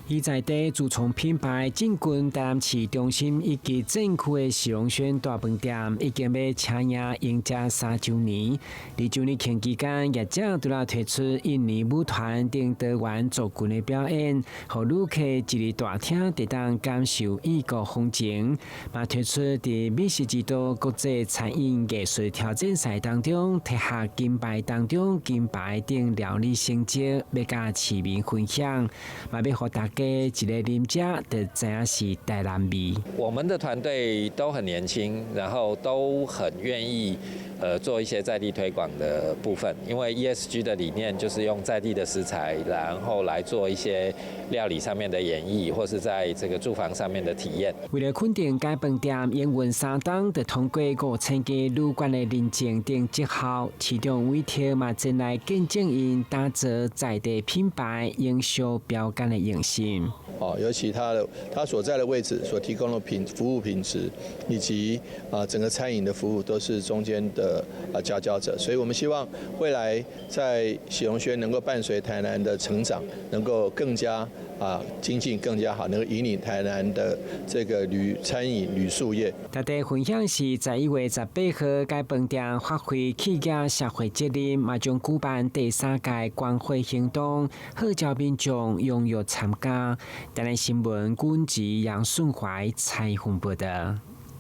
以在地自創品牌進軍台南市中心以及鎮區的喜榮軒大飯店，已經欲車營迎接3週年。2週年慶期間，業者除了推出印尼舞團等多元族群的表演，予旅客一入大廳就當感受異國風情。嘛推出佇美食之都國際餐飲藝術挑戰賽當中，提下金牌當中金牌等料理成績，欲佮市民分享，嘛欲予大家一个啉食，就知影是台南味。我們的團隊都很年輕，然後都很願意，做一些在地推廣的部分。因為 ESG 的理念就是用在地的食材，然後來做一些料理上面的演繹，或是在這個住房上面的體驗。為了肯定該飯店營運3冬，就通過5000間旅館的認證等績效，市長委託嘛前來見證𪜶打造在地品牌營銷標桿的用心。哦，尤其他所在的位置所提供的服務品質，以及整個餐飲的服務都是中間的佼佼者，所以我們希望未來在喜榮軒能夠伴隨台南的成長，能夠更加精進更加好，能夠引領台南的這個餐飲旅宿業。大家分享是11月18號，該飯店發揮企業社會責任，嘛將舉辦第三屆關懷行動，號召民眾踴躍參加。台南新聞，軍籍楊順懷採訪報道。